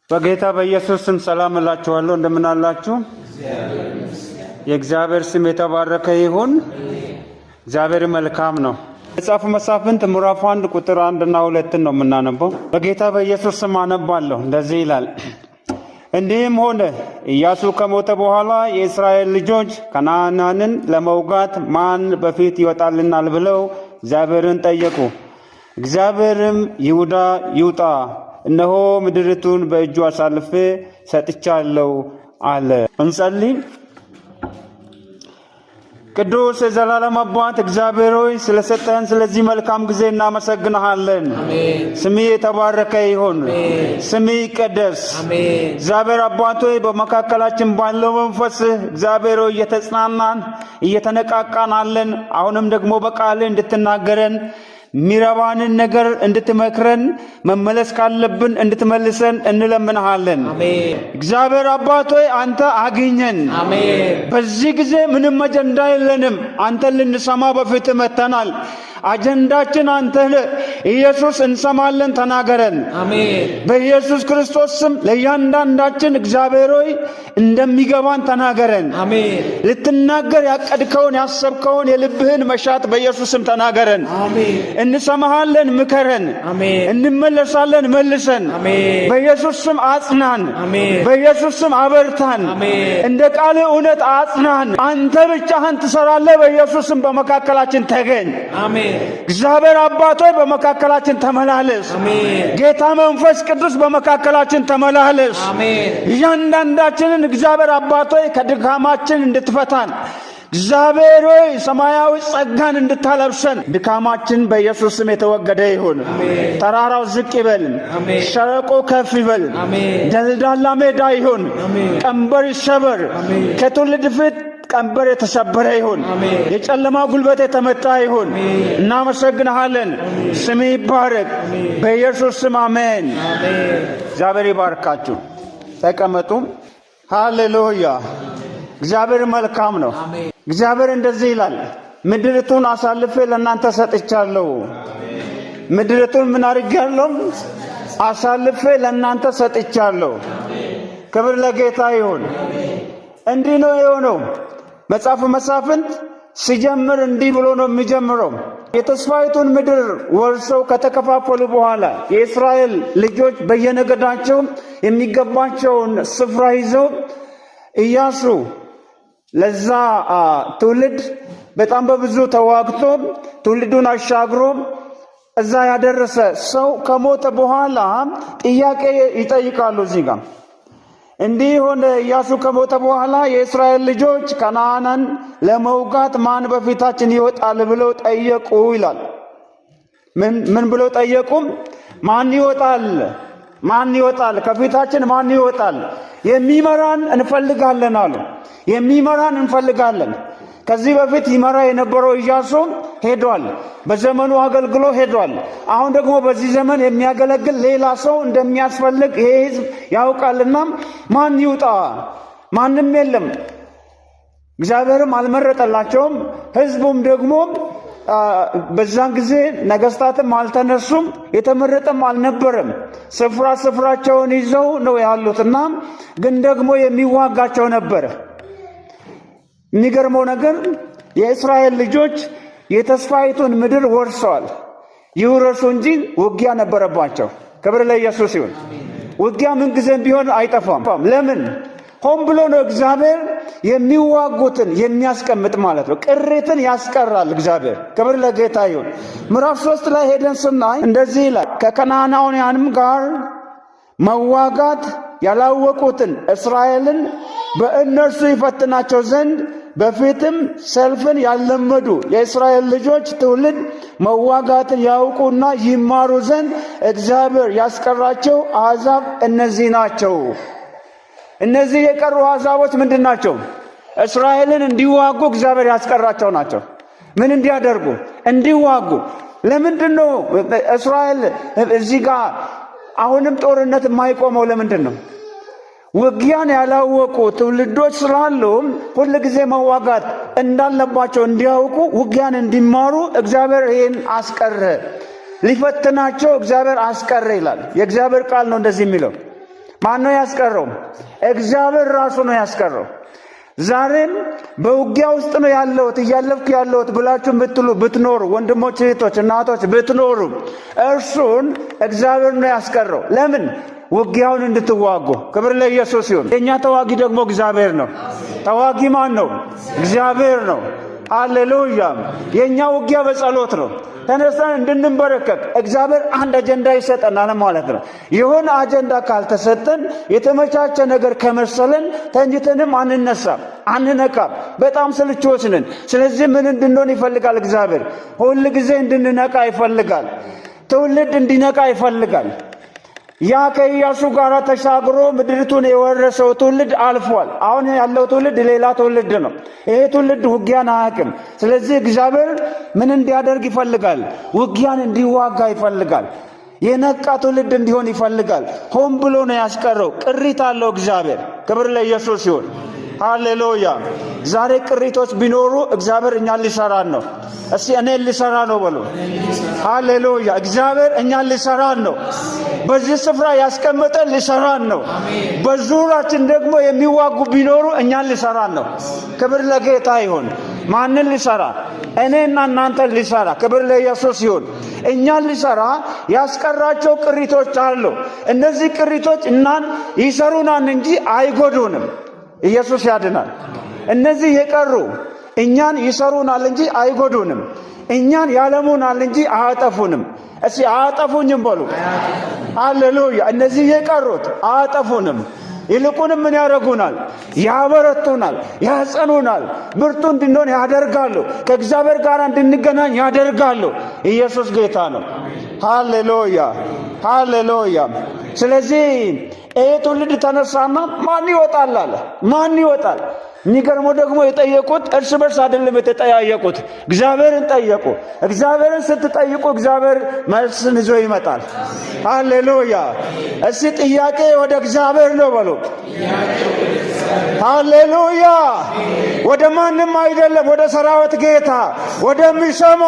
በጌታ በኢየሱስ ስም ሰላም እላችኋለሁ። እንደምን አላችሁ? የእግዚአብሔር ስም የተባረከ ይሁን። እግዚአብሔር መልካም ነው። መጽሐፈ መሳፍንት ምዕራፍ 1 ቁጥር 1 እና 2ን ነው የምናነበው። በጌታ በኢየሱስ ስም አነባለሁ። እንደዚህ ይላል። እንዲህም ሆነ፣ ኢያሱ ከሞተ በኋላ የእስራኤል ልጆች ከነዓናንን ለመውጋት ማን በፊት ይወጣልናል ብለው እግዚአብሔርን ጠየቁ። እግዚአብሔርም ይሁዳ ይውጣ፣ እነሆ ምድሪቱን በእጁ አሳልፌ ሰጥቻለሁ አለ። እንጸልይ። ቅዱስ የዘላለም አባት እግዚአብሔር ሆይ፣ ስለሰጠኸን ስለዚህ መልካም ጊዜ እናመሰግንሃለን። ስምህ የተባረከ ይሁን፣ ስምህ ይቀደስ። እግዚአብሔር አባት ሆይ፣ በመካከላችን ባለው መንፈስህ እግዚአብሔር ሆይ እየተጽናናን እየተነቃቃን አለን። አሁንም ደግሞ በቃልህ እንድትናገረን፣ ሚረባንን ነገር እንድትመክረን፣ መመለስ ካለብን እንድትመልሰን እንለምንሃለን። እግዚአብሔር አባት ሆይ፣ አንተ አግኘን። በዚህ ጊዜ ምንም አጀንዳ የለንም። አንተን ልንሰማ በፊትህ መጥተናል። አጀንዳችን አንተ ነህ። ኢየሱስ፣ እንሰማለን፣ ተናገረን። በኢየሱስ ክርስቶስ ስም ለእያንዳንዳችን እግዚአብሔር ሆይ እንደሚገባን ተናገረን። ልትናገር ያቀድከውን፣ ያሰብከውን የልብህን መሻት በኢየሱስ ስም ተናገረን። እንሰማሃለን፣ ምከረን። እንመለሳለን፣ መልሰን። በኢየሱስ ስም አጽናን። በኢየሱስ ስም አበርታን። እንደ ቃልህ እውነት አጽናን። አንተ ብቻህን ትሰራለህ። በኢየሱስ ስም በመካከላችን ተገኝ። እግዚአብሔር አባት ሆይ፣ በመካከላችን ተመላለስ። ጌታ መንፈስ ቅዱስ፣ በመካከላችን ተመላለስ። እያንዳንዳችንን እግዚአብሔር አባት ሆይ ከድካማችን እንድትፈታን፣ እግዚአብሔር ሆይ ሰማያዊ ጸጋን እንድታለብሰን፣ ድካማችን በኢየሱስ ስም የተወገደ ይሁን። ተራራው ዝቅ ይበል፣ ሸለቆ ከፍ ይበል፣ ደልዳላ ሜዳ ይሁን፣ ቀንበር ይሰበር። ከትውልድ ፊት ቀንበር የተሰበረ ይሁን። የጨለማ ጉልበት የተመታ ይሁን። እናመሰግንሃለን። ስምህ ይባረክ። በኢየሱስ ስም አሜን። እግዚአብሔር ይባርካችሁ። ተቀመጡ። ሃሌሉያ። እግዚአብሔር መልካም ነው። እግዚአብሔር እንደዚህ ይላል፣ ምድሪቱን አሳልፌ ለእናንተ ሰጥቻለሁ። ምድሪቱን ምን አድርጌያለሁ? አሳልፌ ለእናንተ ሰጥቻለሁ። ክብር ለጌታ ይሁን። እንዲህ ነው የሆነው። መጽሐፈ መሳፍንት ሲጀምር እንዲህ ብሎ ነው የሚጀምረው። የተስፋይቱን ምድር ወርሰው ከተከፋፈሉ በኋላ የእስራኤል ልጆች በየነገዳቸው የሚገባቸውን ስፍራ ይዘው፣ ኢያሱ ለዛ ትውልድ በጣም በብዙ ተዋግቶ ትውልዱን አሻግሮ እዛ ያደረሰ ሰው ከሞተ በኋላ ጥያቄ ይጠይቃሉ። እዚህ ጋር እንዲህ ሆነ፣ ኢያሱ ከሞተ በኋላ የእስራኤል ልጆች ከነዓንን ለመውጋት ማን በፊታችን ይወጣል ብለው ጠየቁ ይላል። ምን ብለው ጠየቁም? ማን ይወጣል? ማን ይወጣል? ከፊታችን ማን ይወጣል? የሚመራን እንፈልጋለን አሉ። የሚመራን እንፈልጋለን። ከዚህ በፊት ይመራ የነበረው ኢያሱ ሄዷል። በዘመኑ አገልግሎ ሄዷል። አሁን ደግሞ በዚህ ዘመን የሚያገለግል ሌላ ሰው እንደሚያስፈልግ ይሄ ሕዝብ ያውቃልና ማን ይውጣ? ማንም የለም። እግዚአብሔርም አልመረጠላቸውም። ሕዝቡም ደግሞ በዛን ጊዜ ነገስታትም አልተነሱም፣ የተመረጠም አልነበረም። ስፍራ ስፍራቸውን ይዘው ነው ያሉትና ግን ደግሞ የሚዋጋቸው ነበረ። የሚገርመው ነገር የእስራኤል ልጆች የተስፋይቱን ምድር ወርሰዋል። ይውረሱ እንጂ ውጊያ ነበረባቸው። ክብር ለኢየሱስ ይሁን። ውጊያ ምንጊዜም ቢሆን አይጠፋም። ለምን? ሆን ብሎ ነው እግዚአብሔር የሚዋጉትን የሚያስቀምጥ ማለት ነው። ቅሬትን ያስቀራል እግዚአብሔር። ክብር ለጌታ ይሁን። ምዕራፍ 3 ላይ ሄደን ስናይ እንደዚህ ይላል፣ ከከነዓናውያንም ጋር መዋጋት ያላወቁትን እስራኤልን በእነርሱ ይፈትናቸው ዘንድ፣ በፊትም ሰልፍን ያልለመዱ የእስራኤል ልጆች ትውልድ መዋጋትን ያውቁና ይማሩ ዘንድ እግዚአብሔር ያስቀራቸው አሕዛብ እነዚህ ናቸው። እነዚህ የቀሩ አሕዛቦች ምንድን ናቸው? እስራኤልን እንዲዋጉ እግዚአብሔር ያስቀራቸው ናቸው። ምን እንዲያደርጉ? እንዲዋጉ። ለምንድን ነው እስራኤል እዚህ ጋር አሁንም ጦርነት የማይቆመው? ለምንድን ነው? ውጊያን ያላወቁ ትውልዶች ስላሉ ሁል ጊዜ መዋጋት እንዳለባቸው እንዲያውቁ፣ ውጊያን እንዲማሩ እግዚአብሔር ይህን አስቀረ። ሊፈትናቸው እግዚአብሔር አስቀረ ይላል። የእግዚአብሔር ቃል ነው እንደዚህ የሚለው። ማን ነው ያስቀረው? እግዚአብሔር ራሱ ነው ያስቀረው። ዛሬም በውጊያ ውስጥ ነው ያለሁት እያለፍኩ ያለሁት ብላችሁ የምትሉ ብትኖሩ፣ ወንድሞች፣ እህቶች፣ እናቶች ብትኖሩ እርሱን እግዚአብሔር ነው ያስቀረው። ለምን? ውጊያውን እንድትዋጉ። ክብር ለኢየሱስ ይሁን። የእኛ ተዋጊ ደግሞ እግዚአብሔር ነው። ተዋጊ ማን ነው? እግዚአብሔር ነው። ሃሌሉያ። የእኛ ውጊያ በጸሎት ነው። ተነስተን እንድንበረከክ እግዚአብሔር አንድ አጀንዳ ይሰጠናል ማለት ነው። የሆነ አጀንዳ ካልተሰጠን፣ የተመቻቸ ነገር ከመሰለን ተኝተንም አንነሳም፣ አንነቃም። በጣም ስልቾች ነን። ስለዚህ ምን እንድንሆን ይፈልጋል እግዚአብሔር? ሁል ጊዜ እንድንነቃ ይፈልጋል። ትውልድ እንዲነቃ ይፈልጋል። ያ ከኢያሱ ጋር ተሻግሮ ምድሪቱን የወረሰው ትውልድ አልፏል። አሁን ያለው ትውልድ ሌላ ትውልድ ነው። ይሄ ትውልድ ውጊያን አያውቅም። ስለዚህ እግዚአብሔር ምን እንዲያደርግ ይፈልጋል? ውጊያን እንዲዋጋ ይፈልጋል። የነቃ ትውልድ እንዲሆን ይፈልጋል። ሆን ብሎ ነው ያስቀረው። ቅሪት አለው እግዚአብሔር። ክብር ለኢየሱስ ይሁን። ሃሌሉያ። ዛሬ ቅሪቶች ቢኖሩ እግዚአብሔር እኛን ሊሰራን ነው። እስቲ እኔን ሊሰራ ነው በሉ። ሃሌሉያ። እግዚአብሔር እኛን ሊሰራን ነው። በዚህ ስፍራ ያስቀመጠን ሊሰራን ነው። በዙሪያችን ደግሞ የሚዋጉ ቢኖሩ እኛን ሊሰራን ነው። ክብር ለጌታ ይሁን። ማንን ሊሰራ? እኔና እናንተን ሊሰራ። ክብር ለኢየሱስ ይሁን። እኛን ሊሰራ ያስቀራቸው ቅሪቶች አሉ። እነዚህ ቅሪቶች እናን ይሰሩናል እንጂ አይጎዱንም። ኢየሱስ ያድናል። እነዚህ የቀሩ እኛን ይሰሩናል እንጂ አይጎዱንም። እኛን ያለሙናል እንጂ አያጠፉንም። እስቲ አያጠፉኝም በሉ። ሃሌሉያ። እነዚህ የቀሩት አያጠፉንም። ይልቁንም ምን ያደርጉናል? ያበረቱናል፣ ያጸኑናል፣ ብርቱ እንድንሆን ያደርጋሉ። ከእግዚአብሔር ጋር እንድንገናኝ ያደርጋሉ። ኢየሱስ ጌታ ነው። ሃሌሉያ፣ ሃሌሉያ። ስለዚህ ይሄ ትውልድ ተነሳና ማን ይወጣል አለ። ማን ይወጣል? የሚገርመው ደግሞ የጠየቁት እርስ በርስ አይደለም የተጠያየቁት፣ እግዚአብሔርን ጠየቁ። እግዚአብሔርን ስትጠይቁ እግዚአብሔር መልስን ይዞ ይመጣል። ሃሌሉያ። እስቲ ጥያቄ ወደ እግዚአብሔር ነው በሉ። ሃሌሉያ። ወደ ማንም አይደለም፣ ወደ ሰራዊት ጌታ፣ ወደሚሰማ፣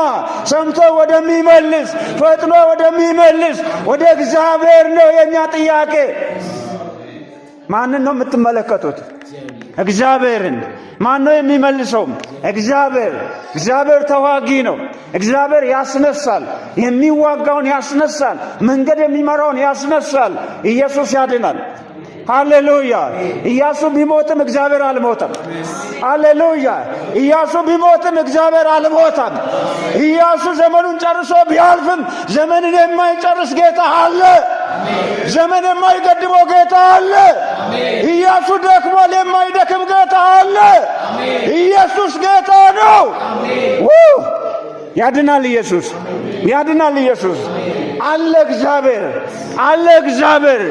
ሰምቶ ወደሚመልስ፣ ፈጥኖ ወደሚመልስ ወደ እግዚአብሔር ነው የኛ ጥያቄ። ማንን ነው የምትመለከቱት? እግዚአብሔርን። ማን ነው የሚመልሰው? እግዚአብሔር። እግዚአብሔር ተዋጊ ነው። እግዚአብሔር ያስነሳል። የሚዋጋውን ያስነሳል። መንገድ የሚመራውን ያስነሳል። ኢየሱስ ያድናል። ሃሌሉያ። ኢያሱ ቢሞትም እግዚአብሔር አልሞተም። ሃሌሉያ። ኢያሱ ቢሞትም እግዚአብሔር አልሞተም። ኢያሱ ዘመኑን ጨርሶ ቢያልፍም ዘመንን የማይጨርስ ጌታ አለ። ዘመን የማይገድበው ጌታ አለ። ኢያሱ ደክሟል፣ የማይደክም ጌታ አለ። ኢየሱስ ጌታ ነው። ያድናል። ኢየሱስ ያድናል። ኢየሱስ አለ። እግዚአብሔር አለ። እግዚአብሔር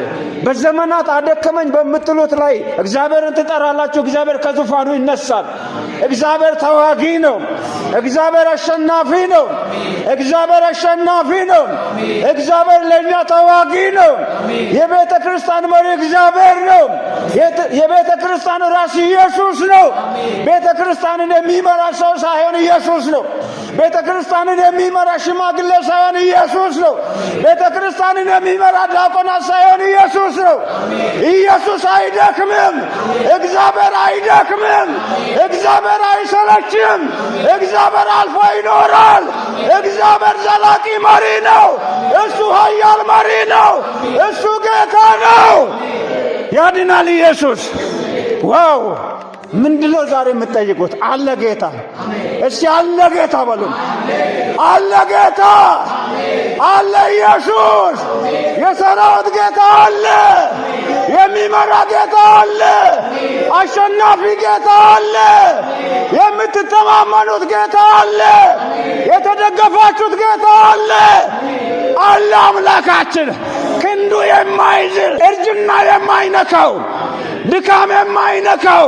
በዘመናት አደከመኝ በምትሉት ላይ እግዚአብሔርን ትጠራላችሁ። እግዚአብሔር ከዙፋኑ ይነሳል። እግዚአብሔር ተዋጊ ነው። እግዚአብሔር አሸናፊ ነው። እግዚአብሔር አሸናፊ ነው። እግዚአብሔር ለእኛ ተዋጊ ነው። የቤተ ክርስቲያን መሪ እግዚአብሔር ነው። የቤተ ክርስቲያን ራስ ኢየሱስ ነው። ቤተ ክርስቲያንን የሚመራ ሰው ሳይሆን ኢየሱስ ነው። ቤተ ክርስቲያንን የሚመራ ሽማግሌ ሳይሆን ኢየሱስ ነው። ቤተ ክርስቲያንን የሚመራ ዲያቆናት ሳይሆን ኢየሱስ ነው። ኢየሱስ አይደክምም። እግዚአብሔር አይደክምም። እግዚአብሔር አይሰለችም። እግዚአብሔር አልፎ ይኖራል። እግዚአብሔር ዘላቂ መሪ ነው። እሱ ኃያል መሪ ነው። እሱ ጌታ ነው። ያድናል ኢየሱስ። Wow! ምንድነው ዛሬ የምትጠይቁት? አለ ጌታ። እስቲ አለ ጌታ በሉ። አለ ጌታ፣ አለ ኢየሱስ። የሰራዊት ጌታ አለ። የሚመራ ጌታ አለ። አሸናፊ ጌታ አለ። የምትተማመኑት ጌታ አለ። የተደገፋችሁት ጌታ አለ። አለ አምላካችን፣ ክንዱ የማይዝል፣ እርጅና የማይነካው፣ ድካም የማይነካው፣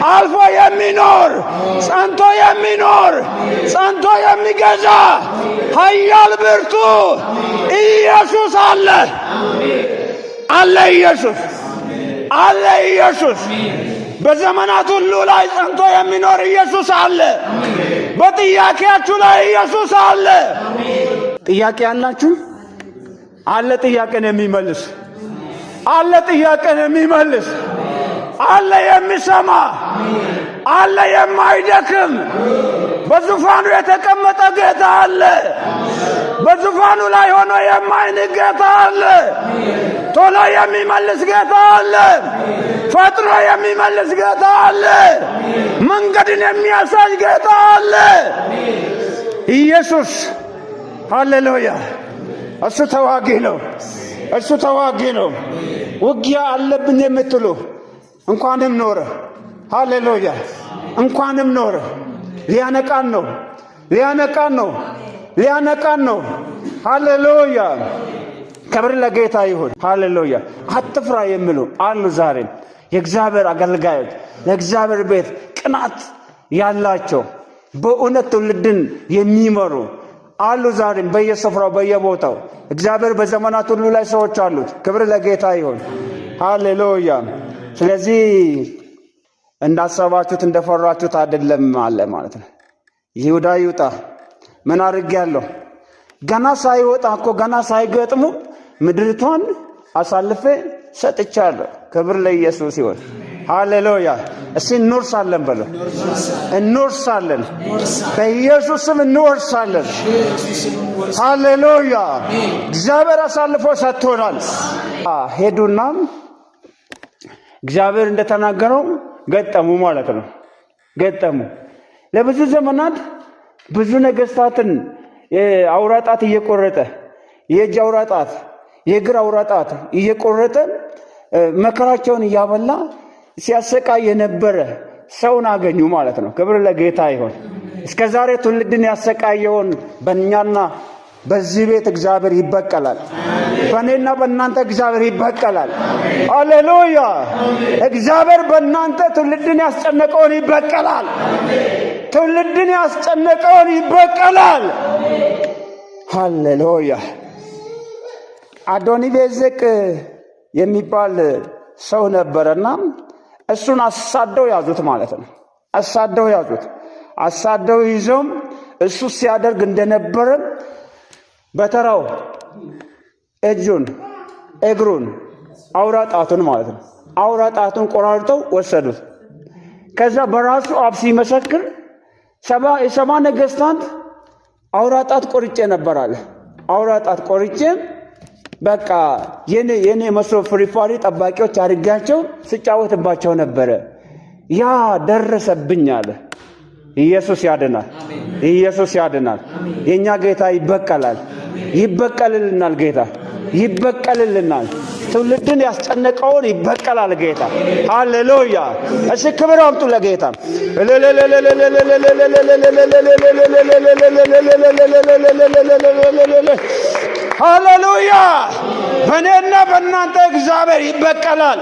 አልፎ የሚኖር፣ ጸንቶ የሚኖር፣ ጸንቶ የሚገዛ ኃያል ብርቱ ኢየሱስ አለ። አለ ኢየሱስ፣ አለ ኢየሱስ። በዘመናት ሁሉ ላይ ጸንቶ የሚኖር ኢየሱስ አለ። በጥያቄያችሁ ላይ ኢየሱስ አለ። ጥያቄ ያላችሁ አለ፣ ጥያቄን የሚመልስ። አለ ጥያቄን የሚመልስ፣ አለ የሚሰማ፣ አለ የማይደክም፣ በዙፋኑ የተቀመጠ ጌታ አለ። በዙፋኑ ላይ ሆኖ የማይንቅ ጌታ አለ። ቶሎ የሚመልስ ጌታ አለ። ፈጥኖ የሚመልስ ጌታ አለ። መንገድን የሚያሳይ ጌታ አለ። ኢየሱስ ሃሌሉያ! እሱ ተዋጊ ነው። እሱ ተዋጊ ነው። ውጊያ አለብን የምትሉ እንኳንም ኖረ። ሃሌሉያ! እንኳንም ኖረ። ሊያነቃን ነው። ሊያነቃን ነው። ሊያነቃን ነው። ሃሌሉያ! ክብር ለጌታ ይሁን። ሃሌሉያ! አትፍራ የሚሉ አሉ። ዛሬም የእግዚአብሔር አገልጋዮች፣ ለእግዚአብሔር ቤት ቅናት ያላቸው፣ በእውነት ትውልድን የሚመሩ አሉ። ዛሬም በየስፍራው በየቦታው እግዚአብሔር በዘመናት ሁሉ ላይ ሰዎች አሉት። ክብር ለጌታ ይሁን። ሃሌሉያ! ስለዚህ እንዳሰባችሁት እንደፈራችሁት አይደለም አለ ማለት ነው። ይሁዳ ይውጣ። ምን አድርጌያለሁ? ገና ሳይወጣ እኮ፣ ገና ሳይገጥሙ ምድሪቷን አሳልፌ ሰጥቻለሁ። ክብር ለኢየሱስ ይሁን። ሃሌሉያ። እስቲ እንወርሳለን በሉ። እንወርሳለን። በኢየሱስ ስም እንወርሳለን። ሃሌሉያ። እግዚአብሔር አሳልፎ ሰጥቶናል። ሄዱና እግዚአብሔር እንደተናገረው ገጠሙ ማለት ነው። ገጠሙ። ለብዙ ዘመናት ብዙ ነገስታትን አውራ ጣት እየቆረጠ፣ የእጅ አውራ ጣት፣ የእግር አውራ ጣት እየቆረጠ፣ መከራቸውን እያበላ ሲያሰቃይ የነበረ ሰውን አገኙ ማለት ነው። ክብር ለጌታ ይሁን። እስከ ዛሬ ትውልድን ያሰቃየውን በእኛና በዚህ ቤት እግዚአብሔር ይበቀላል። በእኔና በእናንተ እግዚአብሔር ይበቀላል። ሃሌሉያ! እግዚአብሔር በእናንተ ትውልድን ያስጨነቀውን ይበቀላል። ትውልድን ያስጨነቀውን ይበቀላል። ሃሌሉያ! አዶኒ ቤዜቅ የሚባል ሰው ነበረና እሱን አሳደው ያዙት ማለት ነው። አሳደው ያዙት። አሳደው ይዘውም እሱ ሲያደርግ እንደነበረ በተራው እጁን፣ እግሩን፣ አውራ ጣቱን ማለት ነው። አውራ ጣቱን ቆራርጠው ወሰዱት። ከዛ በራሱ አፍ ሲመሰክር የ70 ነገስታት አውራ ጣት ቆርጬ ነበር አለ። አውራ ጣት ቆርጬ በቃ የኔ መስሎ ፍሪፋሪ ጠባቂዎች አድርጋቸው ስጫወትባቸው ነበረ። ያ ደረሰብኝ አለ። ኢየሱስ ያድናል። ኢየሱስ ያድናል። የኛ ጌታ ይበቀላል። ይበቀልልናል። ጌታ ይበቀልልናል። ትውልድን ያስጨነቀውን ይበቀላል ጌታ። ሃሌሉያ! እሺ ክብር አምጡ ለጌታ። ሃሌሉያ! በእኔና በእናንተ እግዚአብሔር ይበቀላል።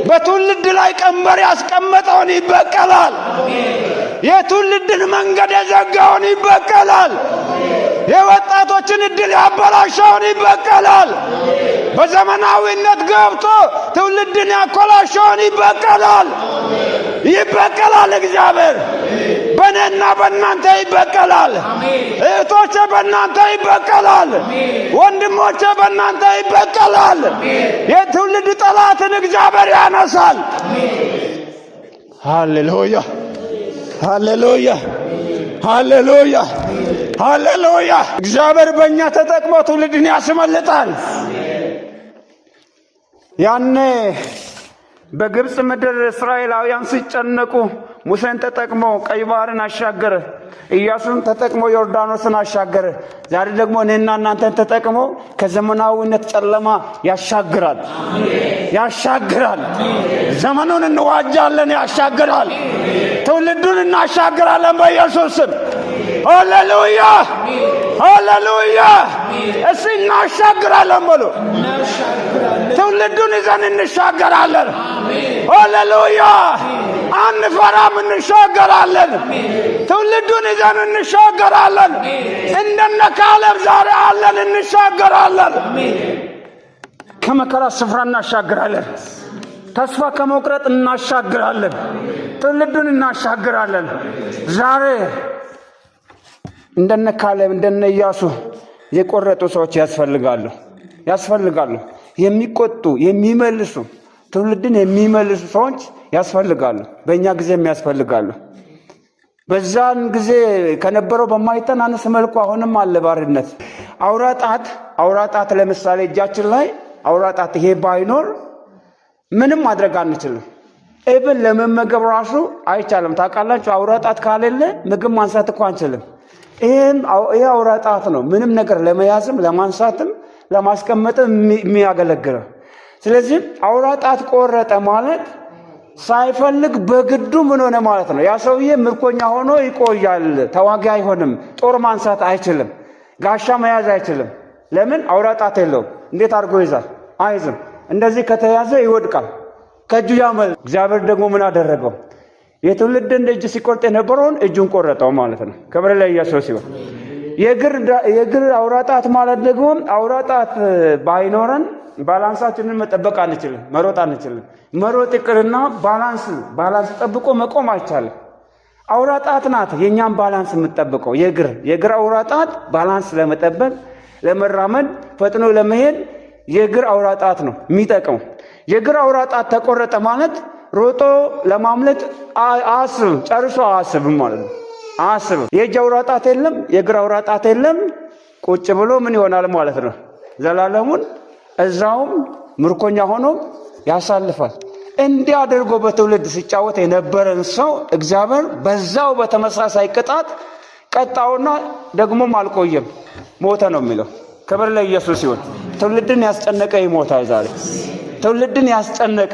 በትውልድ ላይ ቀንበር ያስቀመጠውን ይበቀላል። የትውልድን መንገድ የዘጋውን ይበቀላል። የወጣቶችን እድል ያበላሸውን ይበቀላል። በዘመናዊነት ገብቶ ትውልድን ያኮላሸውን ይበቀላል። ይበቀላል። እግዚአብሔር በእኔና በእናንተ ይበቀላል። እህቶቼ በእናንተ ይበቀላል። ወንድሞቼ በእናንተ ይበቀላል። የትውልድ ጠላትን እግዚአብሔር ያነሳል። ሃሌሉያ! ሃሌሉያ! ሃሌሉያ! ሃሌሉያ! እግዚአብሔር በእኛ ተጠቅሞ ትውልድን ያስመልጣል። ያኔ በግብፅ ምድር እስራኤላውያን ሲጨነቁ ሙሴን ተጠቅሞ ቀይ ባህርን አሻገረ። ኢያሱን ተጠቅሞ ዮርዳኖስን አሻገረ። ዛሬ ደግሞ እኔና እናንተን ተጠቅሞ ከዘመናዊነት ጨለማ ያሻግራል፣ ያሻግራል። ዘመኑን እንዋጃለን፣ ያሻግራል። ትውልዱን እናሻግራለን በኢየሱስ ስም። ሃሌሉያ፣ ሃሌሉያ። እስቲ እናሻግራለን በሉ። ትውልዱን ይዘን እንሻገራለን። ሃሌሉያ። አንፈራም፣ እንሻገራለን። ትውልዱን ይዘን እንሻገራለን። እንደነ ካሌብ ዛሬ አለን፣ እንሻገራለን። ከመከራ ስፍራ እናሻግራለን። ተስፋ ከመቁረጥ እናሻግራለን። ትውልዱን እናሻግራለን። ዛሬ እንደነ ካሌብ፣ እንደነ ኢያሱ የቆረጡ ሰዎች ያስፈልጋሉ፣ ያስፈልጋሉ። የሚቆጡ፣ የሚመልሱ፣ ትውልድን የሚመልሱ ሰዎች ያስፈልጋሉ። በእኛ ጊዜም ያስፈልጋሉ። በዛን ጊዜ ከነበረው በማይተናነስ መልኩ አሁንም አለ ባርነት። አውራ ጣት፣ አውራ ጣት ለምሳሌ እጃችን ላይ አውራ ጣት ይሄ ባይኖር ምንም ማድረግ አንችልም። Even ለመመገብ ራሱ አይቻልም። ታውቃላችሁ፣ አውራ ጣት ካሌለ ምግብ ማንሳት እኮ አንችልም። ይሄ አውራ ጣት ነው ምንም ነገር ለመያዝም ለማንሳትም ለማስቀመጥም የሚያገለግለው። ስለዚህ አውራ ጣት ቆረጠ ማለት ሳይፈልግ በግዱ ምን ሆነ ማለት ነው። ያ ሰውዬ ምርኮኛ ሆኖ ይቆያል። ተዋጊ አይሆንም። ጦር ማንሳት አይችልም። ጋሻ መያዝ አይችልም። ለምን? አውራ ጣት የለውም። እንዴት አድርጎ ይዛል? አይዝም። እንደዚህ ከተያዘ ይወድቃል፣ ከእጁ ያመል። እግዚአብሔር ደግሞ ምን አደረገው? የትውልድን እጅ ሲቆርጥ የነበረውን እጁን ቆረጠው ማለት ነው። ክብር ለኢየሱስ ይሁን። የእግር አውራ ጣት ማለት ደግሞ አውራ ጣት ባይኖረን balance ኣችንን መጠበቅ አንችልም፣ መሮጥ አንችልም። መሮጥ ይቅርና balance ጠብቆ መቆም አይቻልም። አውራ ጣት ናት የእኛም balance የምትጠብቀው። የእግር አውራ ጣት balance ለመጠበቅ፣ ለመራመድ፣ ፈጥኖ ለመሄድ የእግር አውራ ጣት ነው የሚጠቅመው። የእግር አውራ ጣት ተቆረጠ ማለት ሮጦ ለማምለጥ አያስብም፣ ጨርሶ አያስብም ማለት ነው። አያስብም። የእጅ አውራ ጣት የለም፣ የእግር አውራ ጣት የለም። ቁጭ ብሎ ምን ይሆናል ማለት ነው? ዘላለሙን እዛውም ምርኮኛ ሆኖ ያሳልፋል። እንዲህ አድርጎ በትውልድ ሲጫወት የነበረን ሰው እግዚአብሔር በዛው በተመሳሳይ ቅጣት ቀጣውና ደግሞም አልቆየም፣ ሞተ ነው የሚለው። ክብር ለኢየሱስ ይሁን። ትውልድን ያስጨነቀ ይሞታል ዛሬ። ትውልድን ያስጨነቀ፣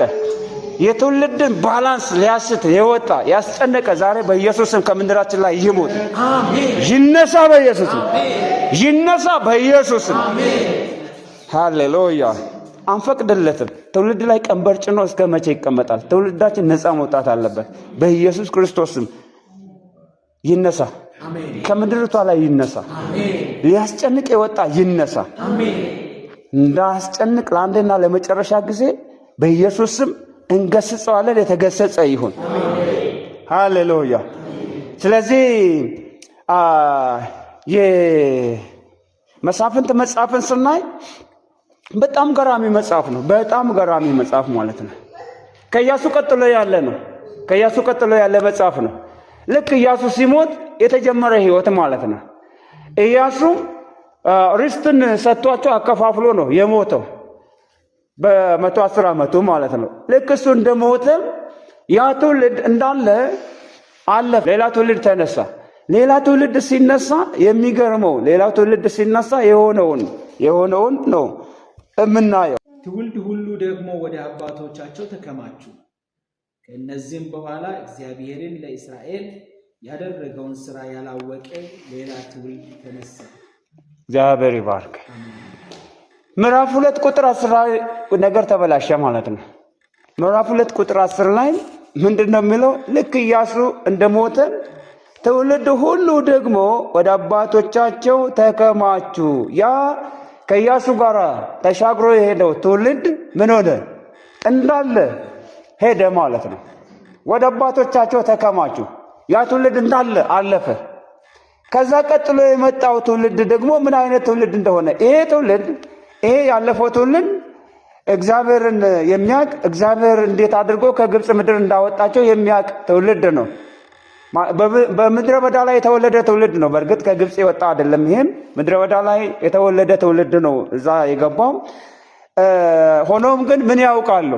የትውልድን balance ሊያስት የወጣ፣ ያስጨነቀ ዛሬ በኢየሱስ ስም ከምድራችን ላይ ይሙት፣ ይነሳ፣ በኢየሱስ ስም ይነሳ፣ በኢየሱስ ስም። ሃሌሉያ። አንፈቅድለትም። ትውልድ ላይ ቀንበር ጭኖ እስከ መቼ ይቀመጣል? ትውልዳችን ነፃ መውጣት አለበት። በኢየሱስ ክርስቶስ ስም ይነሳ፣ ከምድርቷ ላይ ይነሳ። ሊያስጨንቅ የወጣ ይነሳ። እንዳያስጨንቅ ለአንድና ለመጨረሻ ጊዜ በኢየሱስ ስም እንገስጸዋለን። የተገሰጸ ይሁን። ሃሌሉያ። ስለዚህ የመሳፍንት መጽሐፍን ስናይ በጣም ገራሚ መጽሐፍ ነው። በጣም ገራሚ መጽሐፍ ማለት ነው። ከኢያሱ ቀጥሎ ያለ ነው። ከኢያሱ ቀጥሎ ያለ መጽሐፍ ነው። ልክ ኢያሱ ሲሞት የተጀመረ ህይወት ማለት ነው። ኢያሱ ርስትን ሰጥቷቸው አከፋፍሎ ነው የሞተው በ110 ዓመቱ ማለት ነው። ልክ እሱ እንደሞተ ያ ትውልድ እንዳለ አለፈ። ሌላ ትውልድ ተነሳ። ሌላ ትውልድ ሲነሳ የሚገርመው ሌላ ትውልድ ሲነሳ የሆነውን ነው የምናየው። ትውልድ ሁሉ ደግሞ ወደ አባቶቻቸው ተከማቹ። ከእነዚህም በኋላ እግዚአብሔርን ለእስራኤል ያደረገውን ሥራ ያላወቀ ሌላ ትውልድ ተነሳ። እግዚአብሔር ይባርክ። ምዕራፍ 2 ቁጥር 10 ነገር ተበላሸ ማለት ነው። ምዕራፍ 2 ቁጥር 10 ላይ ምንድን ነው የሚለው? ልክ ኢያሱ እንደሞተ ትውልድ ሁሉ ደግሞ ወደ አባቶቻቸው ተከማቹ። ያ ከኢያሱ ጋር ተሻግሮ የሄደው ትውልድ ምን ሆነ? እንዳለ ሄደ ማለት ነው። ወደ አባቶቻቸው ተከማቹ። ያ ትውልድ እንዳለ አለፈ። ከዛ ቀጥሎ የመጣው ትውልድ ደግሞ ምን አይነት ትውልድ እንደሆነ፣ ይሄ ትውልድ፣ ይሄ ያለፈው ትውልድ እግዚአብሔርን የሚያውቅ፣ እግዚአብሔር እንዴት አድርጎ ከግብፅ ምድር እንዳወጣቸው የሚያውቅ ትውልድ ነው። በምድረ በዳ ላይ የተወለደ ትውልድ ነው። በእርግጥ ከግብፅ የወጣ አይደለም። ይሄም ምድረ በዳ ላይ የተወለደ ትውልድ ነው እዛ የገባው። ሆኖም ግን ምን ያውቃሉ?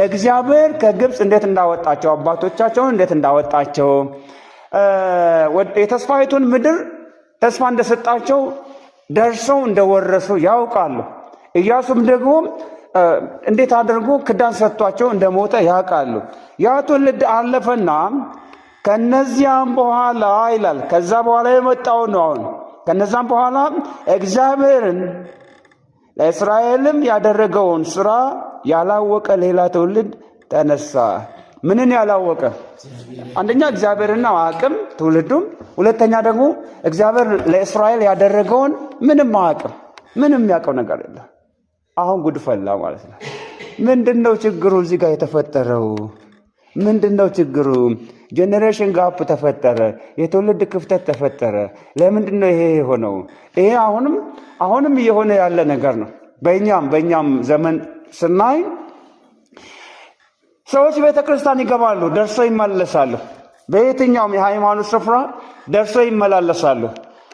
እግዚአብሔር ከግብፅ እንዴት እንዳወጣቸው፣ አባቶቻቸውን እንዴት እንዳወጣቸው፣ የተስፋይቱን ምድር ተስፋ እንደሰጣቸው ደርሰው እንደወረሱ ያውቃሉ። ኢያሱም ደግሞ እንዴት አድርጎ ክዳን ሰጥቷቸው እንደሞተ ያውቃሉ። ያ ትውልድ አለፈና ከነዚያም በኋላ ይላል። ከዛ በኋላ የመጣው ነው። አሁን ከነዚያም በኋላ እግዚአብሔርን ለእስራኤልም ያደረገውን ስራ ያላወቀ ሌላ ትውልድ ተነሳ። ምንን ያላወቀ? አንደኛ እግዚአብሔርን አያውቅም ትውልዱም፣ ሁለተኛ ደግሞ እግዚአብሔር ለእስራኤል ያደረገውን ምንም አያውቅም። ምንም የሚያውቀው ነገር የለም። አሁን ጉድ ፈላ ማለት ነው። ምንድን ነው ችግሩ እዚህ ጋር የተፈጠረው? ምንድን ነው ችግሩ? Generation gap ተፈጠረ። የትውልድ ክፍተት ተፈጠረ። ለምንድን ነው ይሄ የሆነው? ይሄ አሁንም አሁንም እየሆነ ያለ ነገር ነው። በእኛም ዘመን ስናይ ሰዎች ቤተ ክርስቲያን ይገባሉ፣ ደርሰው ይመለሳሉ። በየትኛውም የሃይማኖት ስፍራ ደርሰው ይመላለሳሉ።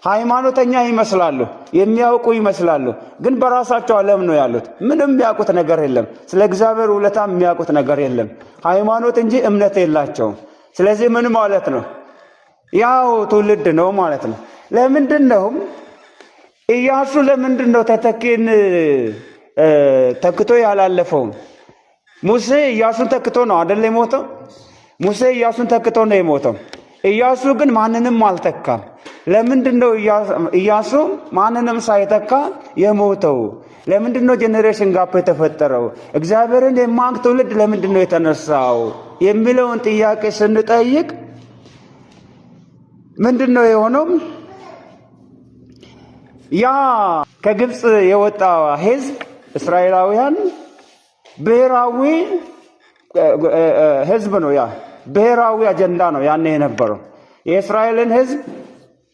ሃይማኖተኛ ይመስላሉ፣ የሚያውቁ ይመስላሉ። ግን በራሳቸው ዓለም ነው ያሉት። ምንም የሚያውቁት ነገር የለም። ስለ እግዚአብሔር ውለታ የሚያውቁት ነገር የለም። ሃይማኖት እንጂ እምነት የላቸውም። ስለዚህ ምን ማለት ነው? ያው ትውልድ ነው ማለት ነው። ለምንድን ነው ኢያሱ ለምንድን ነው ተተኪን ተክቶ ያላለፈው? ሙሴ ኢያሱን ተክቶ ነው አይደል የሞተው? ሙሴ ኢያሱን ተክቶ ነው የሞተው። ኢያሱ ግን ማንንም አልተካም። ለምንድን ነው ኢያሱ ማንንም ሳይተካ የሞተው? ለምንድን ነው generation gap የተፈጠረው? እግዚአብሔርን የማያውቅ ትውልድ ለምንድን ነው የተነሳው የሚለውን ጥያቄ ስንጠይቅ ምንድን ነው የሆነው? ያ ከግብፅ የወጣ ሕዝብ እስራኤላውያን ብሔራዊ ሕዝብ ነው። ያ ብሔራዊ አጀንዳ ነው ያኔ የነበረው። የእስራኤልን ሕዝብ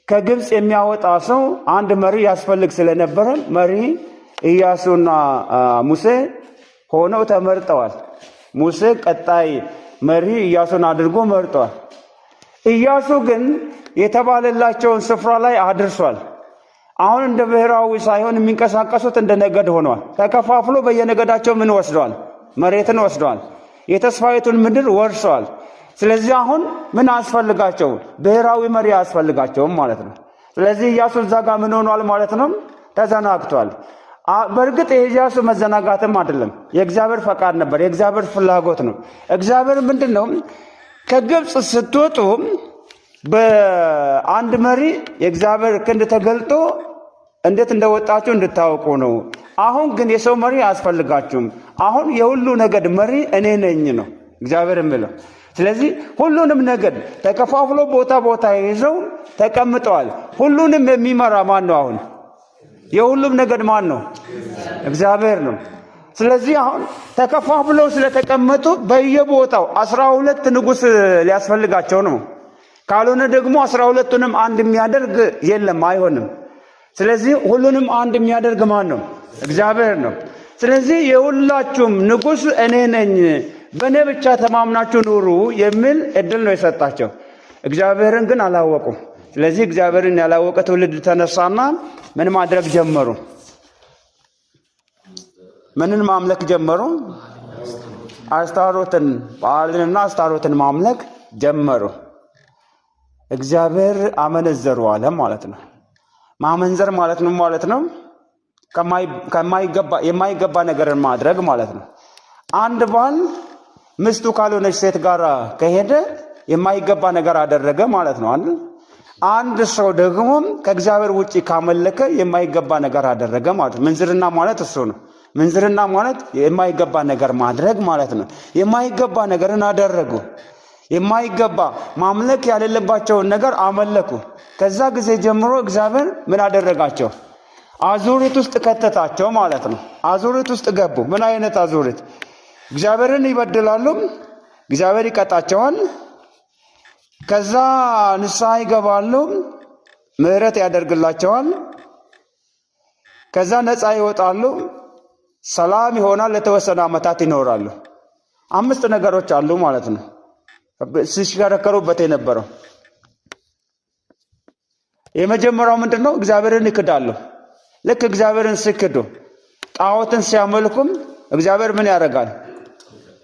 ከግብፅ የሚያወጣ ሰው አንድ መሪ ያስፈልግ ስለነበረ መሪ ኢያሱና ሙሴ ሆነው ተመርጠዋል። ሙሴ ቀጣይ መሪ ኢያሱን አድርጎ መርጠዋል። ኢያሱ ግን የተባለላቸውን ስፍራ ላይ አድርሷል። አሁን እንደ ብሔራዊ ሳይሆን የሚንቀሳቀሱት እንደ ነገድ ሆኗል። ተከፋፍሎ በየነገዳቸው ምን ወስደዋል? መሬትን ወስደዋል። የተስፋይቱን ምድር ወርሰዋል። ስለዚህ አሁን ምን አያስፈልጋቸው? ብሔራዊ መሪ አያስፈልጋቸውም ማለት ነው። ስለዚህ ኢያሱ እዛ ጋር ምን ሆኗል ማለት ነው? ተዘናግቷል። በእርግጥ የኢያሱ መዘናጋትም አይደለም፣ የእግዚአብሔር ፈቃድ ነበር፣ የእግዚአብሔር ፍላጎት ነው። እግዚአብሔር ምንድን ነው ከግብፅ ስትወጡ በአንድ መሪ የእግዚአብሔር ክንድ ተገልጦ እንዴት እንደወጣችሁ እንድታውቁ ነው። አሁን ግን የሰው መሪ አያስፈልጋችሁም። አሁን የሁሉ ነገድ መሪ እኔ ነኝ ነው እግዚአብሔር የሚለው። ስለዚህ ሁሉንም ነገድ ተከፋፍሎ ቦታ ቦታ ይዘው ተቀምጠዋል። ሁሉንም የሚመራ ማን ነው? አሁን የሁሉም ነገድ ማን ነው? እግዚአብሔር ነው። ስለዚህ አሁን ተከፋፍለው ስለተቀመጡ በየቦታው 12 ንጉሥ ሊያስፈልጋቸው ነው። ካልሆነ ደግሞ 12ቱንም አንድ የሚያደርግ የለም፣ አይሆንም። ስለዚህ ሁሉንም አንድ የሚያደርግ ማን ነው? እግዚአብሔር ነው። ስለዚህ የሁላችሁም ንጉሥ እኔ ነኝ፣ በእኔ ብቻ ተማምናችሁ ኑሩ የሚል እድል ነው የሰጣቸው። እግዚአብሔርን ግን አላወቁም። ስለዚህ እግዚአብሔርን ያላወቀ ትውልድ ተነሳና ምን ማድረግ ጀመሩ? ምንን ማምለክ ጀመሩ? አስታሮትን፣ በኣልንና አስታሮትን ማምለክ ጀመሩ። እግዚአብሔር አመነዘሩ አለ ማለት ነው። ማመንዘር ማለት ነው ማለት ነው የማይገባ ነገርን ማድረግ ማለት ነው። አንድ ባል ሚስቱ ካልሆነች ሴት ጋር ከሄደ የማይገባ ነገር አደረገ ማለት ነው አይደል? አንድ ሰው ደግሞ ከእግዚአብሔር ውጪ ካመለከ የማይገባ ነገር አደረገ ማለት ነው። ምንዝርና ማለት እሱ ነው። ምንዝርና ማለት የማይገባ ነገር ማድረግ ማለት ነው። የማይገባ ነገርን አደረጉ። የማይገባ ማምለክ ያሌለባቸውን ነገር አመለኩ። ከዛ ጊዜ ጀምሮ እግዚአብሔር ምን አደረጋቸው? አዙሪት ውስጥ ከተታቸው ማለት ነው። አዙሪት ውስጥ ገቡ። ምን አይነት አዙሪት? እግዚአብሔርን ይበድላሉ፣ እግዚአብሔር ይቀጣቸዋል። ከዛ ንስሐ ይገባሉ፣ ምሕረት ያደርግላቸዋል። ከዛ ነፃ ይወጣሉ፣ ሰላም ይሆናል። ለተወሰነ ዓመታት ይኖራሉ። 5 ነገሮች አሉ ማለት ነው ሲሽከረከሩበት የነበረው። የመጀመሪያው ምንድን ነው? እግዚአብሔርን ይክዳሉ። ልክ እግዚአብሔርን ሲክዱ ጣዖትን ሲያመልኩም እግዚአብሔር ምን ያደርጋል?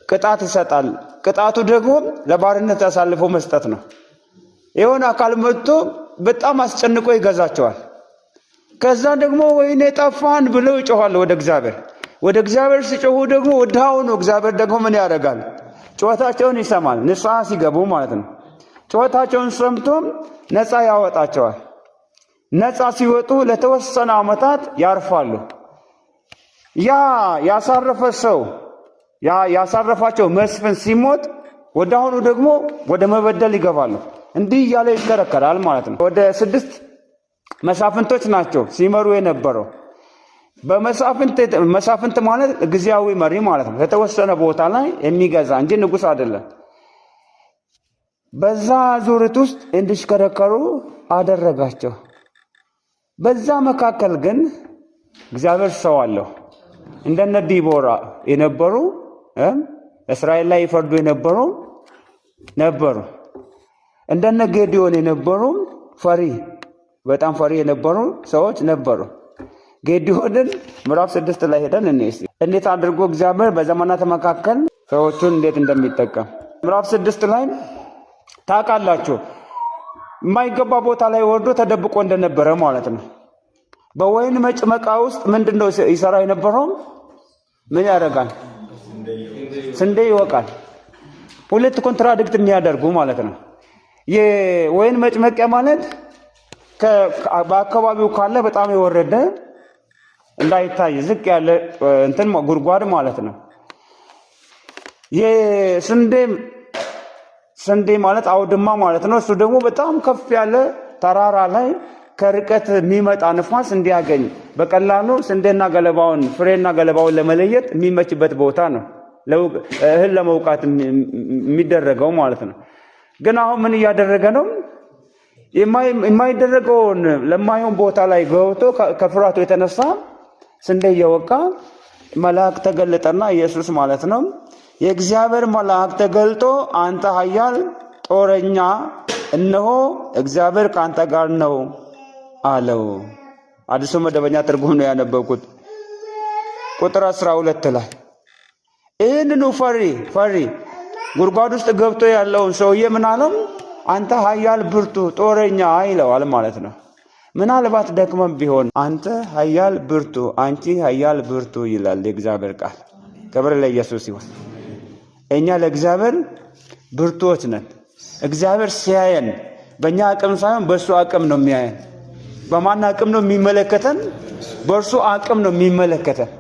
ቅጣት ይሰጣል። ቅጣቱ ደግሞ ለባርነት አሳልፎ መስጠት ነው። የሆነ አካል መጥቶ በጣም አስጨንቆ ይገዛቸዋል። ከዛ ደግሞ ወይኔ ጠፋን ብለው ይጮኻሉ ወደ እግዚአብሔር። ወደ እግዚአብሔር ሲጮሁ ደግሞ ወዲያውኑ እግዚአብሔር ደግሞ ምን ያደርጋል? ጩኸታቸውን ይሰማል። ንስሐ ሲገቡ ማለት ነው። ጩኸታቸውን ሰምቶ ነፃ ያወጣቸዋል። ነፃ ሲወጡ ለተወሰነ ዓመታት ያርፋሉ። ያ ያሳረፈ ሰው ያ ያሳረፋቸው መስፍን ሲሞት ወዲያውኑ ደግሞ ወደ መበደል ይገባሉ። እንዲህ እያለ ይሽከረከራል ማለት ነው። ወደ 6 መሳፍንቶች ናቸው ሲመሩ የነበረው። በመሳፍንት መሳፍንት ማለት ጊዜያዊ መሪ ማለት ነው። የተወሰነ ቦታ ላይ የሚገዛ እንጂ ንጉሥ አይደለም። በዛ ዙሪት ውስጥ እንዲሽከረከሩ አደረጋቸው። በዛ መካከል ግን እግዚአብሔር ሰው አለው። እንደነ ዲቦራ የነበሩ እስራኤል ላይ ይፈርዱ የነበሩ ነበሩ። እንደነ ጌዲዮን የነበሩ ፈሪ፣ በጣም ፈሪ የነበሩ ሰዎች ነበሩ። ጌዲዮንን ምዕራፍ 6 ላይ ሄደን እንዴት አድርጎ እግዚአብሔር በዘመናት መካከል ሰዎቹን እንዴት እንደሚጠቀም ምዕራፍ 6 ላይ ታውቃላችሁ። የማይገባ ቦታ ላይ ወርዶ ተደብቆ እንደነበረ ማለት ነው። በወይን መጭመቃ ውስጥ ምንድን ነው ይሰራ የነበረው? ምን ያደርጋል? ስንዴ ይወቃል። ሁለት contradict የሚያደርጉ ማለት ነው። የወይን መጭመቂያ ማለት በአካባቢው ካለ በጣም የወረደ እንዳይታይ ዝቅ ያለ እንትን ጉድጓድ ማለት ነው። የስንዴ ስንዴ ማለት አውድማ ማለት ነው። እሱ ደግሞ በጣም ከፍ ያለ ተራራ ላይ ከርቀት የሚመጣ ንፋስ እንዲያገኝ በቀላሉ ስንዴና ገለባውን ፍሬና ገለባውን ለመለየት የሚመችበት ቦታ ነው። እህል ለመውቃት የሚደረገው ማለት ነው። ግን አሁን ምን እያደረገ ነው? የማይደረገውን ለማይሆን ቦታ ላይ ገብቶ ከፍርሃቱ የተነሳ ስንዴ እየወቃ መልአክ ተገለጠና ኢየሱስ ማለት ነው። የእግዚአብሔር መልአክ ተገልጦ አንተ ኃያል ጦረኛ፣ እነሆ እግዚአብሔር ከአንተ ጋር ነው አለው። አዲሱ መደበኛ ትርጉም ነው ያነበብኩት። ቁጥር 12 ላይ ይህንኑ ፈሪ ፈሪ ጉድጓድ ውስጥ ገብቶ ያለውን ሰውዬ ምን አለው? አንተ ኃያል ብርቱ ጦረኛ ይለዋል ማለት ነው። ምናልባት ደክመም ቢሆን አንተ ኃያል ብርቱ፣ አንቺ ኃያል ብርቱ ይላል የእግዚአብሔር ቃል። ክብር ለኢየሱስ ይሁን። እኛ ለእግዚአብሔር ብርቱዎች ነን። እግዚአብሔር ሲያየን በእኛ አቅም ሳይሆን በእሱ አቅም ነው የሚያየን። በማን አቅም ነው የሚመለከተን? በእርሱ አቅም ነው የሚመለከተን።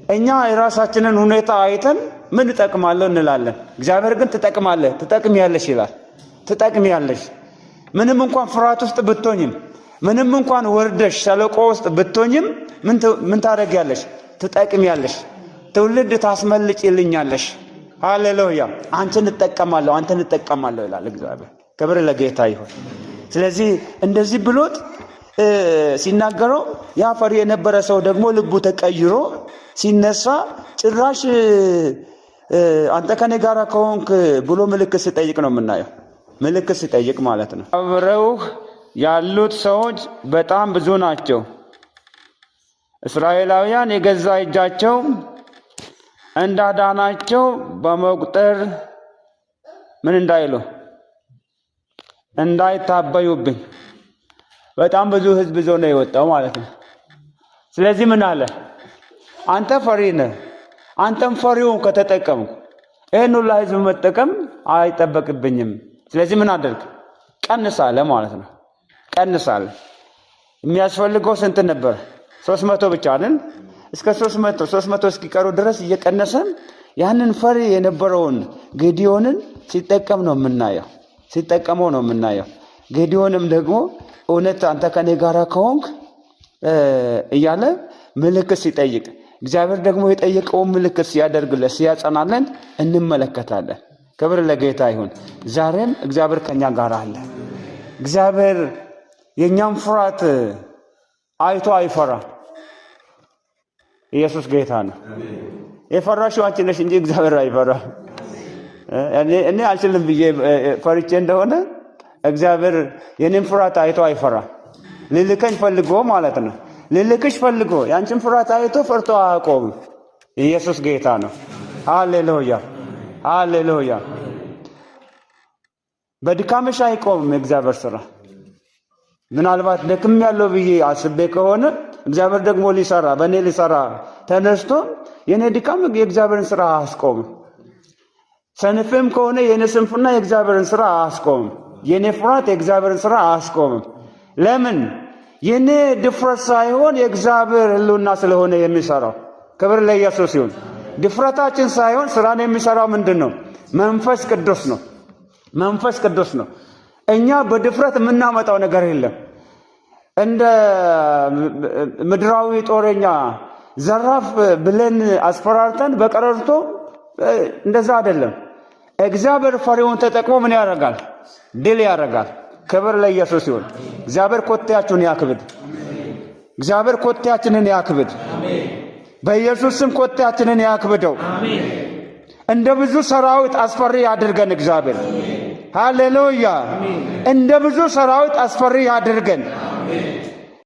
እኛ የራሳችንን ሁኔታ አይተን ምን እጠቅማለሁ እንላለን። እግዚአብሔር ግን ትጠቅማለህ፣ ትጠቅሚያለሽ ይላል። ትጠቅሚያለሽ ምንም እንኳን ፍርሃት ውስጥ ብትሆኝም፣ ምንም እንኳን ወርደሽ ሸለቆ ውስጥ ብትሆኝም ምን ታደርጊያለሽ? ትጠቅሚያለሽ። ትውልድ ታስመልጭልኛለሽ። ሃሌሉያ! አንቺን እጠቀማለሁ፣ አንተን እጠቀማለሁ ይላል እግዚአብሔር። ክብር ለጌታ ይሁን። ስለዚህ እንደዚህ ብሎት ሲናገረው ያ ፈሪ የነበረ ሰው ደግሞ ልቡ ተቀይሮ ሲነሳ ጭራሽ አንተ ከኔ ጋር ከሆንክ ብሎ ምልክት ሲጠይቅ ነው የምናየው። ምልክት ሲጠይቅ ማለት ነው። አብረውህ ያሉት ሰዎች በጣም ብዙ ናቸው። እስራኤላውያን የገዛ እጃቸው እንዳዳናቸው በመቁጠር ምን እንዳይሉ እንዳይታበዩብኝ። በጣም ብዙ ሕዝብ ይዞ ነው የወጣው ማለት ነው። ስለዚህ ምን አለ? አንተ ፈሪ ነህ። አንተም ፈሪውን ከተጠቀምኩ ይህን ሁላ ሕዝብ መጠቀም አይጠበቅብኝም። ስለዚህ ምን አደርግ? ቀንስ አለ ማለት ነው። ቀንስ አለ። የሚያስፈልገው ስንት ነበር? 300 ብቻ አይደል? እስከ 300 እስኪቀሩ ድረስ እየቀነሰ ያንን ፈሪ የነበረውን ጌዲዮንን ሲጠቀም ነው የምናየው። ሲጠቀመው ነው የምናየው። ጌዲዮንም ደግሞ እውነት አንተ ከኔ ጋር ከሆንክ እያለ ምልክት ሲጠይቅ እግዚአብሔር ደግሞ የጠየቀውን ምልክት ሲያደርግለት ሲያጸናለን እንመለከታለን። ክብር ለጌታ ይሁን። ዛሬም እግዚአብሔር ከኛ ጋር አለ። እግዚአብሔር የእኛም ፍርሃት አይቶ አይፈራም። ኢየሱስ ጌታ ነው። የፈራሽው አንቺ ነሽ እንጂ እግዚአብሔር አይፈራም። እኔ አልችልም ብዬ ፈርቼ እንደሆነ እግዚአብሔር የኔን ፍርሃት አይቶ አይፈራም። ልልከኝ ፈልጎ ማለት ነው። ልልክሽ ፈልጎ ያንቺን ፍርሃት አይቶ ፈርቶ አያቆምም። ኢየሱስ ጌታ ነው። ሃሌሉያ ሃሌሉያ። በድካምሽ አይቆምም የእግዚአብሔር ስራ። ምናልባት ደክም ያለው ብዬ አስቤ ከሆነ እግዚአብሔር ደግሞ ሊሰራ በእኔ ሊሰራ ተነስቶ የኔ ድካም የእግዚአብሔርን ስራ አያስቆምም። ሰንፌም ከሆነ የኔ ስንፍና የእግዚአብሔርን ስራ አያስቆምም። የኔ ፍርሃት የእግዚአብሔርን ስራ አያስቆምም። ለምን? የኔ ድፍረት ሳይሆን የእግዚአብሔር ሕልውና ስለሆነ የሚሰራው። ክብር ለኢየሱስ ይሁን። ድፍረታችን ሳይሆን ስራን የሚሰራው ምንድን ነው? መንፈስ ቅዱስ ነው። መንፈስ ቅዱስ ነው። እኛ በድፍረት የምናመጣው ነገር የለም። እንደ ምድራዊ ጦረኛ ዘራፍ ብለን አስፈራርተን በቀረርቶ እንደዛ አይደለም። እግዚአብሔር ፈሪውን ተጠቅሞ ምን ያደርጋል? ድል ያደርጋል። ክብር ለኢየሱስ ይሁን። እግዚአብሔር ኮቴያችሁን ያክብድ። እግዚአብሔር ኮቴያችንን ያክብድ። በኢየሱስ ስም ኮቴያችንን ያክብደው። እንደ ብዙ ሰራዊት አስፈሪ ያድርገን እግዚአብሔር። ሃሌሉያ! እንደ ብዙ ሰራዊት አስፈሪ ያድርገን።